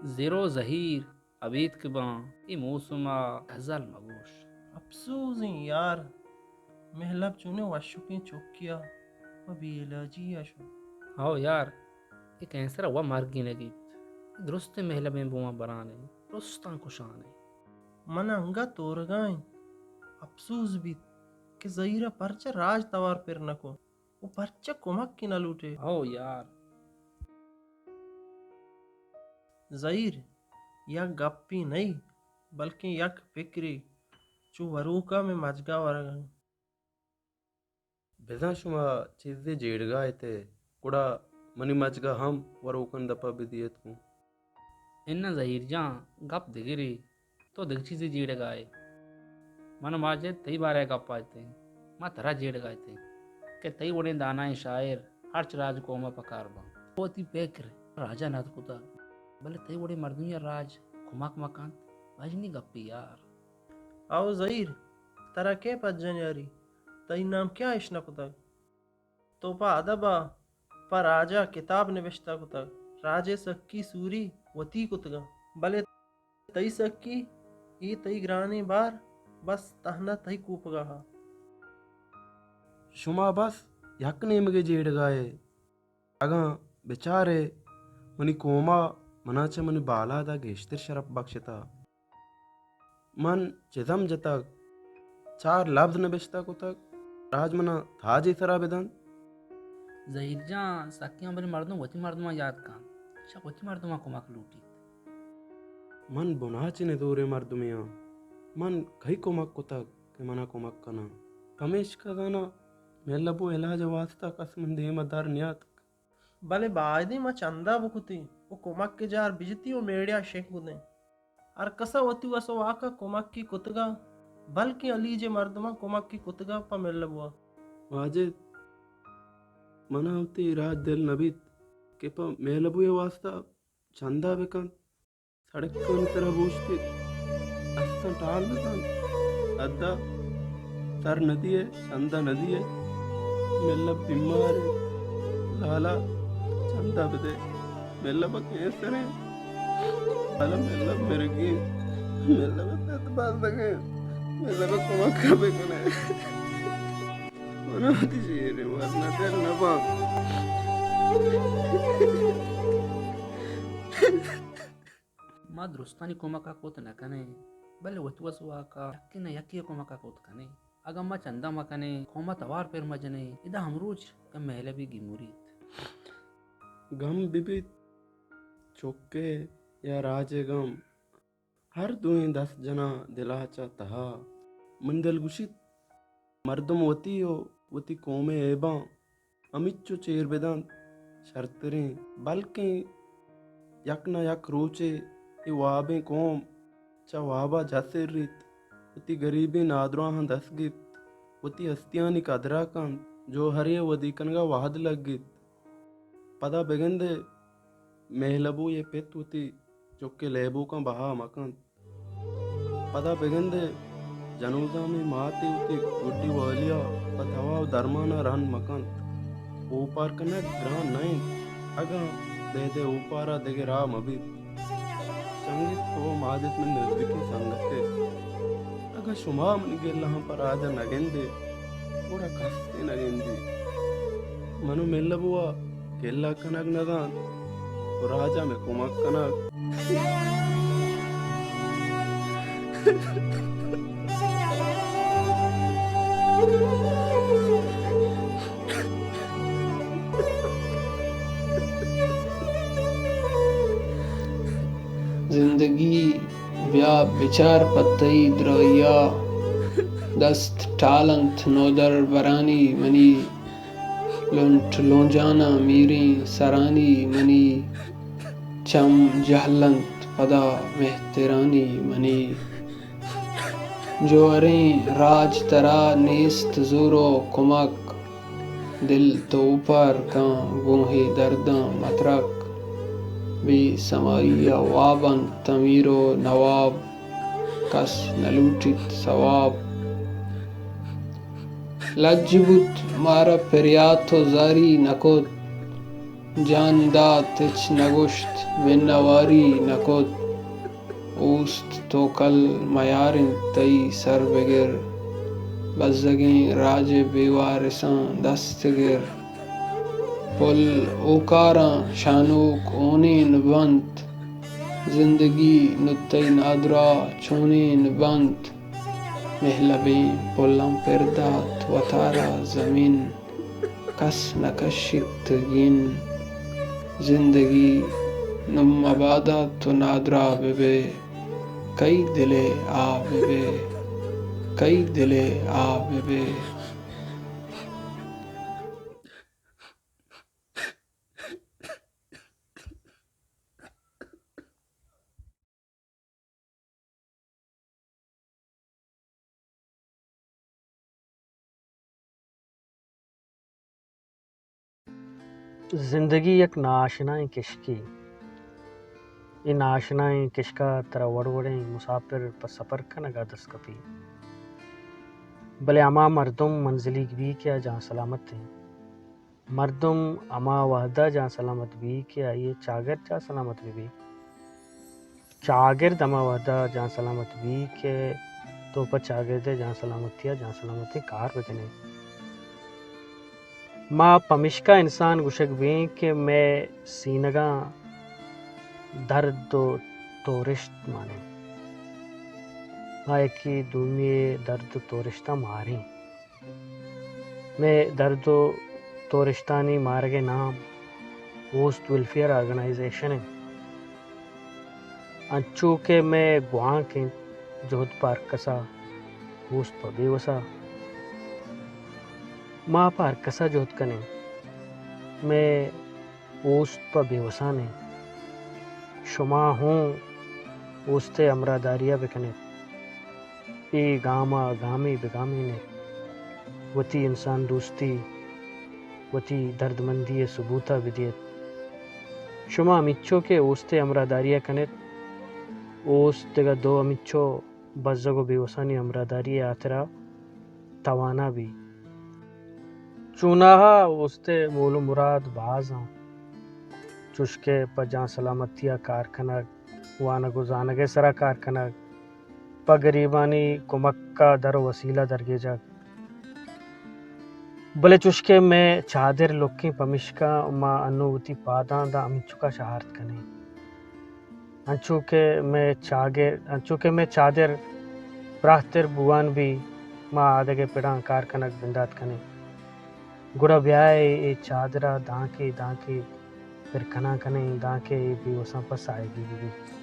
زر و زہیر ابید کہ باں، اے موسم ءَ غزل مگوش۔ اپسوز ایں یار، مہلب چونیں وشکیں چکے ءَ پہ بے علاجی ءَ شت۔ ہو یار، اے کینسر ءَ وا مرگی نہ گیپت۔ درستیں مہلبیں بواں بران ایں، درستاں کشان ایں۔ من انگت تورگا ایں۔ اپسوز بیت کہ زہیر ءَ پرچہ راج توار پر نہ کن۔ و پرچہ کمک نہ لوٹے؟ ہو یار۔ زہیر، یک گپی نئی، بلکیں یک پکرے چو وروکا مئے مجگا ورگا ایں۔ بزاں شما چیزے جیڑگا ات، گڑا منی مجگا ہم وروکن دپا بدیت گوں۔ اناں زہیر جان، گپ دگرے، تو دگہ چیزے جیڑگا ئے۔ من و ماجد تئی بارہ ءَ گپ ءَ اتیں، ما ترا جیڑگا اتیں کہ تئی وڑیں دانائیں شاعر ہرچ راج قوم ءَ پکار باں۔ تو وتی پکر راجا نت کتگ، بلے تئی وڑیں مردمے ءَ راج کمک مکنت، مجنی گپے یار۔ او زہیر، ترا کئے پجا نیاری؟ تئی نام کیا اش نہ کتگ؟ تو پہ ادب ءَ پہ راج ءَ کتاب نبشتہ کتگ، راج ءِ سکی سوری وتی کتگاں، بلے تئی سکی، اے تئی گرانیں بار بس تہنا تئی کوپگا ہا۔ شما بس یک نیمگے جیڑگا ئے۔ اگاں بچارے، منی قوم ءَ منا چہ منی بالاد ءَ گیشتر شرپ بخشتہ۔ من چزم جتگ، چار لبز نبشتہ کتگ، راج منا تاجے سرا بدنت۔ زہیر جان، سکیاں بلے مردم وتی مردماں یات کنت، چہ وتی مردماں کمک لوٹیت۔ من بناچ نزوریں مردمے آں، من کئی کمک کتگ کہ منا کمک کناں؟ پمیشکا زاناں مہلبو علاج ءِ واستا کس من دیم ءَ در نیاتک۔ بلے بائدیں ما چندہ بکتیں و کمک ءِ جار بجتیں و میڑیا شنگ کتیں۔ ہر کسا وتی وس و واکا کمکی کتگا، بلکیں ہلیج ءِ مردماں کمکی کتگا پہ مہلبوا۔ واجد، منا وتی راج دل نہ بیت کہ پہ مہلبوئے واستا چندہ بکنت۔ سڑکانی سرا بوشتیت، دستاں ٹال بزانت، ادا سر نہ دیئے، چندہ نہ دیئے۔ ملب بیمار انت، لالا چندہ بدے۔ ملب کینسر انت، لالا ملب مرگی انت، ملب پت بندگ انت، ملب کمک بکنے۔ منا وتی شیریں ورنا دل نہ باں۔ ما درستانی کمک ءَ کت نہ کنیں، بلے وت وس واک ءَ یکے نہ یکے ءِ کمک ءَ کت کنیں۔ اگاں ما چندہ مہ کنیں، قوم ءَ توار پر مہ جنیں، ادا ہمروچ یک مہلبے گیموریت۔ گم بہ بیت چکے یا راج ءِ گم، ہر دوئیں دست جناں دل ءَ چہ تہا۔ من دل گوشیت، مردم وتی و وتی قوم ءِ عیباں ہمینچو چیر بدنت، شرتریں، بلکیں یک نہ یک روچے اے وابیں قوم چہ واب ءَ جت اریت، وتی گریبیں نادراہاں دست گپت، وتی ہستیانی قدر ءَ کنت، جوہرے ءِ ودی کنگ ءَ وہد لگیت۔ پدا بگندے مہلبو ءِ پت وتی چک ءِ لیبوکاں بہا مہ کنت۔ پدا بگندے جنوزامیں ماتے وتی گڈی والی ءَ پہ دوا و درمان ءَ رند مہ کنت۔ اوپار کنگ گران نہ انت، اگاں بیدے اوپار ءَ دگہ راہ مہ بیت۔ سنگت، تو ماجد منی نزیکیں سنگتے۔ اگاں شما منی گلہاں پہ راج ءَ نہ گندے، گڑا کس ءَ نہ گندی۔ من و ملبو ءَ گلہ کنگ نہ زانت و راج ءَ مئے کمک کنگ۔ زندگی، بیا بچار پہ تئی دراہی ءَ، دست ٹال انت نودربرانی منی، لنٹ لونجاناں میریں سرانی منی، چم جہل انت پدا مہترانی منی۔ جوہریں راج ترا نیست زور و کمک، دل تو اوپار کن گوں اے درداں مترک۔ بے سمائی ءَ واب انت امیر و نواب، کس نہ لوٹیت ثواب۔ لج بوت مارا پریات و زاری نہ کت، جان دات ہچ نہ گوشت، منواری نہ کت۔ اوست توکل میار انت تئی سر بگر۔ بزگیں راج ءِ بے وارثاں دست گر۔ پل اوکاراں شانوک ہونین بنت۔ زندگی نوں تئی نادراہ چونین بنت۔ مہلبیں پلاں پر دات وتارا زمین۔ کس نہ کشیت گین۔ زندگی نوں مبادا تو نادراہ بہ بئے۔ کئی دل ءِ آ بہ بئے۔ کئی دل ءِ آ بہ بئے۔ زندگی یک ناآشنائیں کشکے۔ اے ناآشنائیں کشک ءَ ترا وڑ وڑیں مساپر پہ سپر کنگ ءَ دست کپی۔ بلے ہما مردم منزلیگ بی کہ آ جان سلامت انت۔ مردم ہما وہد ءَ جان سلامت بی کہ آئی ءِ چاگرد جان سلامت بہ بی۔ چاگرد ہما وہد ءَ جان سلامت بی کہ تو پہ چاگرد ءِ جان سلامتی ءَ جان سلامتیں کار بہ جن ئے۔ ما پمیشکا انسان گوشگ بیں کہ مئے سینگاں درد ءُ تورشت مان انت۔ ما یکے دومی ءِ درد ءُ تورشتاں ماریں۔ مئے درد ءُ تورشتانی مارگ ءِ نام اوست ویلفیئر آرگنائزیشن انت۔ انچو کہ مئے گوانک انت، جہد پہ ہرکس ءَ، اوست پہ بے وس ءَ۔ ما پہ ہرکس ءَ جہد کنیں۔ مئے اوست پہ بے وسان انت۔ شما ہوں اوست ءِ ہمراہداری ءَ بہ کن ات۔ اے گام ءَ گامے بہ گامین ات۔ وتی انسان دوستی، وتی دردمندی ءِ ثبوت ءَ بہ دئے ات۔ شما ہمینچو کہ اوست ءِ ہمراہداری ءَ کن ات، اوست دگہ دو ہمینچو بزگ ءُ بے وسانی ہمراہداری ءِ ہاترا توانا بی۔ چوناہا اوست ءِ مول ءُ مراد باز انت، چوشکہ پہ جان سلامتی ءَ کار کنگ، وانگ ءُ زانگ ءِ سرا کار کنگ، پہ گریبانی کمک ءَ در ءُ وسیلہ درگیجگ۔ بلے چوشکہ مئے چادر لکیں، پمیشکا ما انوں وتی پاداں داں ہمینچکا شہارت کنیں۔ انچو کہ مئے چاگر، انچو کہ مئے چادر پراہتر بوان بی، ما آدگہ پڑاں کار کنگ بندات کنیں۔ گڑا بیائے اے چادرا دانکے دانکے پر کناں کنیں، دانکہ اے بے وساں پہ ساہگی بہ بیت۔